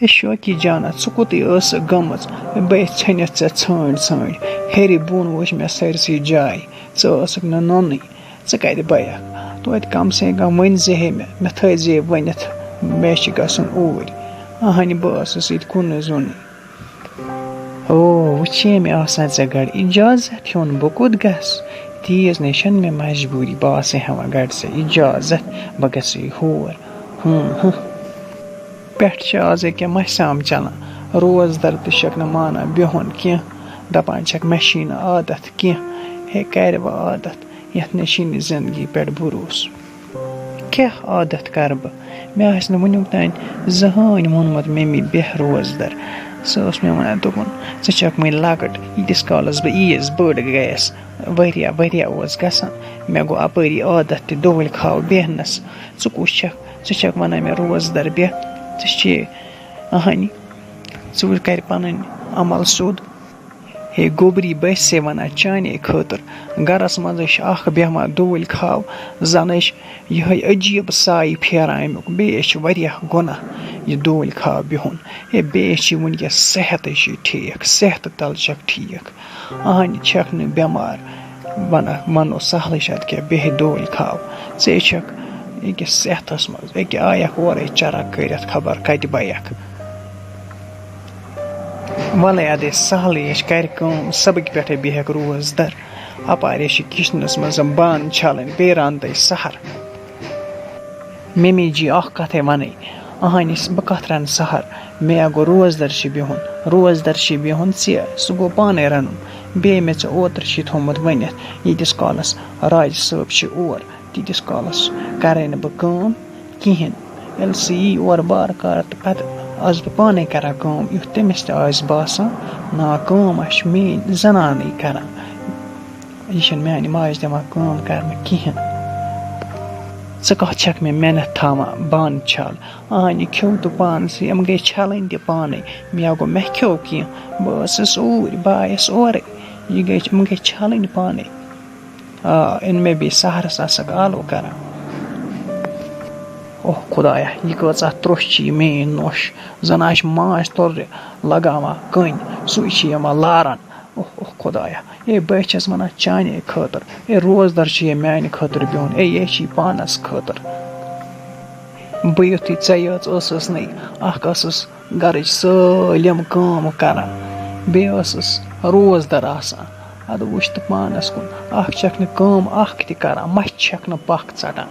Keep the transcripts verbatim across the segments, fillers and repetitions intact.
ہے شوقی جانا، ژٕ کوٚتٕے ٲسٕکھ گٔمٕژ؟ بے ژھٔنِتھ ژےٚ ژھٲنٛڈۍ ژھٲنٛڈۍ۔ ہیٚرِ بۄن وٕچھ مےٚ سٲرسٕے جاے، ژٕ ٲسٕکھ نہٕ نوٚنُے۔ ژٕ کَتہِ بَیَکھ؟ توتہِ کم سے کم ؤنۍ زِ ہے مےٚ، مےٚ تھٲے زِ ہے ؤنِتھ، مےٚ چھِ گژھُن اوٗرۍ۔ اہنہِ، بہٕ ٲسٕس ییٚتہِ کُنُے زوٚنُے۔ او، وٕچھے مےٚ آسان ژےٚ گۄڈٕ اِجازت ہیوٚن، بہٕ کوٚت گژھٕ؟ تیٖژ نَے چھَنہٕ مےٚ مجبوٗری، بہٕ آسہٕ ہٮ۪وان گۄڈٕ ژےٚ اِجازت، بہٕ گژھٕ ہور۔ ہُم، ہُم۔ پٮ۪ٹھ چھِ آز ییٚکیٛاہ مَسہِ عام چَلان۔ روزدَر تہِ چھَکھ نہٕ مانان بِہُن کینٛہہ، دَپان چھَکھ، "مےٚ چھی نہٕ عادت کینٛہہ۔" ہے، کَرِ وۄنۍ عادت، یَتھ نَے چھی نہٕ زِندگی پٮ۪ٹھ بروسہٕ۔ کیٛاہ عادت کَرٕ بہٕ؟ مےٚ آسہِ نہٕ وٕنیُک تام زٕہٕنۍ ووٚنمُت مٔمی، "بیٚہہ روزدَر۔" سۄ ٲس مےٚ وَنان، دوٚپُن، "ژٕ چھَکھ وٕنہِ لۄکٕٹ، ییٖتِس کالَس بہٕ عیٖز بٔڑ گٔیَس۔" واریاہ، واریاہ اوس گژھان۔ مےٚ گوٚو اَپٲری عادت تہِ دۄہلہِ کھاو بیٚہنَس۔ ژٕ کُس چھَکھ؟ ژٕ چھَکھ وَنان مےٚ روزدَر بیٚہہ؟ ژٕ چھے اَہَنہِ۔ ژٕ وٕچھ، کَرِ پَنٕنۍ عمل سیوٚد۔ ہے گوٚبری، بہٕ چھسے وَنان چانے خٲطرٕ۔ گَرَس منٛز چھِ اَکھ بیٚہوان دۄہلہِ کھاو، زَنہٕ چھِ یِہوٚے عجیٖب سایہِ پھیران اَمیُک۔ بیٚیہِ چھِ واریاہ گۄناہ یہِ دۄہلہِ کھاو بِہُن۔ ہے بیٚیہِ چھِ وٕنکیٚس صحتٕے چھِ ٹھیٖک، صحتہٕ تَل چھَکھ ٹھیٖک۔ اہنہِ چھَکھ نہٕ بٮ۪مار، وَنان وَنو سہلٕے چھِ اَدٕ کیٛاہ، بیٚہہِ دۄہلہِ کھاو۔ ژے چھَکھ أکِس صحتَس منٛز، أکیٛاہ آیَکھ اورَے چَرَکھ کٔرِتھ خبر کَتہِ بَیَکھ۔ وَلَے اَدَے سہلٕے، أسۍ کَرِ کٲم، صُبحٕکۍ پٮ۪ٹھَے بیٚہَکھ روزدَر۔ اَپارے چھِ کِچنَس منٛز بانہٕ چھَلٕنۍ، بیٚیہِ رَنہٕ تَے سحر۔ ممی جی، اَکھ کَتھَے وَنَے، اہنہِ بہٕ کَتھ رَنہٕ سحر؟ مےٚ گوٚو روزدَر چھِ بِہُن، روزدَر چھِ بِہُن ژےٚ، سُہ گوٚو پانَے رَنُن۔ بیٚیہِ مےٚ ژےٚ اوترٕ چھِ تھوٚمُت ؤنِتھ، ییٖتِس کالَس راجہِ صٲب چھِ اور، تیٖتِس کالَس کَرَے نہٕ بہٕ کٲم کِہیٖنۍ۔ ییٚلہِ سُہ یی اورٕ وارٕ کارٕ تہٕ پَتہٕ آسہٕ بہٕ پانَے کَران کٲم، یُتھ تٔمِس تہِ آسہِ باسان، نا، کٲم آسہِ میٛٲنۍ زَنانٕے کَران۔ یہِ چھَنہٕ میٛانہِ ماجہِ دِوان کٲم کَرنہٕ کِہیٖنۍ۔ ژٕ کَتھ چھَکھ مےٚ مٮ۪نَتھ تھاوان بانہٕ چھَل؟ اہنہِ کھیوٚو تہٕ پانسٕے، یِم گٔے چھَلٕنۍ تہِ پانَے۔ مےٚ گوٚو، مےٚ کھیوٚو کینٛہہ، بہٕ ٲسٕس اوٗرۍ، بہٕ آیَس اورَے۔ یہِ گٔے، یِم گٔے چھَلٕنۍ پانَے۔ آ، أنۍ مےٚ بیٚیہِ سحرَس آسَکھ آلو کَران۔ اوہ خۄدایا، یہِ کۭژاہ ترٛوٚش چھِ یہِ میٛٲنۍ نوٚش۔ زَن آسہِ ماچھ تُرِ لَگاوان کٔنۍ، سُے چھِ یِوان لاران۔ اوہ، اوہ خۄدایا، اے بہٕ چھَس وَنان چانے خٲطرٕ، اے روزدَر چھِ یہِ میٛانہِ خٲطرٕ بِہُن، اے یہِ چھِ یہِ پانَس خٲطرٕ۔ بہٕ یُتھُے ژےٚ یٲژ ٲسٕس نَے، اَکھ ٲسٕس گَرٕچ سٲلِم کٲم کَران، بیٚیہِ ٲسٕس روزدَر آسان۔ اَدٕ وٕچھ تہٕ پانَس کُن، اَکھ چھَکھ نہٕ کٲم اَکھ تہِ کَران، مَچھِ چھَکھ نہٕ پَکھ ژَٹان،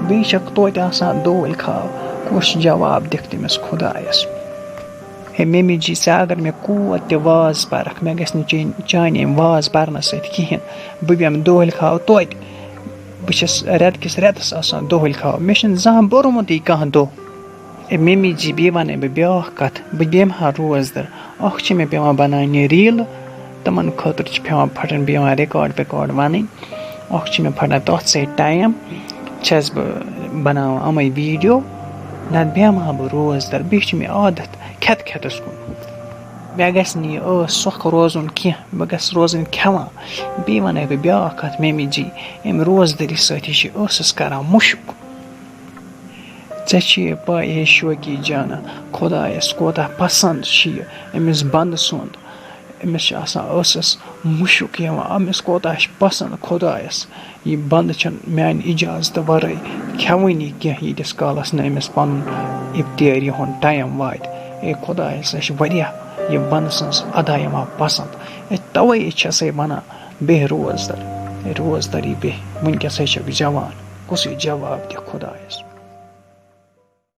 بیٚیہِ چھَکھ توتہِ آسان دۄہلہِ کھاو۔ کُس جواب دِکھ تٔمِس خۄدایَس؟ ہے ممی جی، ژٕ اگر مےٚ کوٗت تہِ واز پَرَکھ، مےٚ گژھِ نہٕ چٲنۍ، چانہِ ییٚمہِ واز پَرنہٕ سۭتۍ کِہیٖنۍ۔ بہٕ بیٚہمہٕ دۄہلہِ کھاو توتہِ۔ بہٕ چھَس رٮ۪تہٕ کِس رٮ۪تَس آسان دۄہلہِ کھاو، مےٚ چھُنہٕ زانٛہہ بوٚرمُتٕے کانٛہہ دۄہ۔ اے ممی جی، بیٚیہِ وَنَے بہٕ بیٛاکھ کَتھ، بہٕ بیٚہمہٕ ہا روزدَر، اَکھ چھِ مےٚ پٮ۪وان بَناونہِ ریٖلہٕ، تِمَن خٲطرٕ چھِ پٮ۪وان پھَٹَن، پٮ۪وان رِکارڈ وِکارڈ وَنٕنۍ، اَکھ چھِ مےٚ پھَٹان تَتھ سۭتۍ ٹایم، چھَس بہٕ بَناوان یِمَے ویٖڈیو، نَتہٕ بیٚہمہٕ ہا بہٕ روزدَر۔ بیٚیہِ چھِ مےٚ عادت کھٮ۪تہٕ کھٮ۪تَس کُن، مےٚ گژھِ نہٕ یہِ ٲس سۄکھ روزُن کینٛہہ، بہٕ گژھٕ روزٕنۍ کھٮ۪وان۔ بیٚیہِ وَنَے بہٕ بیٛاکھ کَتھ، ممی جی، اَمہِ روزدٔری سۭتۍ چھِ ٲسَس کَران مُشُک۔ ژےٚ چھے پَے، ہے شوقی جانا، خۄدایَس کوتاہ پَسنٛد چھِ یہِ أمِس بَندٕ سُنٛد۔ أمِس چھِ آسان ٲسَس مُشُک یِوان، أمِس کوتاہ چھِ پَسنٛد خۄدایَس۔ یہِ بَندٕ چھَنہٕ میٛانہِ اِجازتہٕ وَرٲے کھٮ۪وٲنی کینٛہہ، ییٖتِس کالَس نہٕ أمِس پَنُن اِفتٲری ہُنٛد ٹایم واتہِ۔ اے خۄدایَس، سۄ چھِ واریاہ یہِ بَندٕ سٕنٛز اَدا یِوان پَسنٛد۔ اے تَوَے چھَسَے وَنان، بیٚہہ روزدَر، اے روزدَر یہِ بیٚہہ، وٕنۍکٮ۪سَے چھَکھ جوان، کُسٕے جواب دِکھ خۄدایَس؟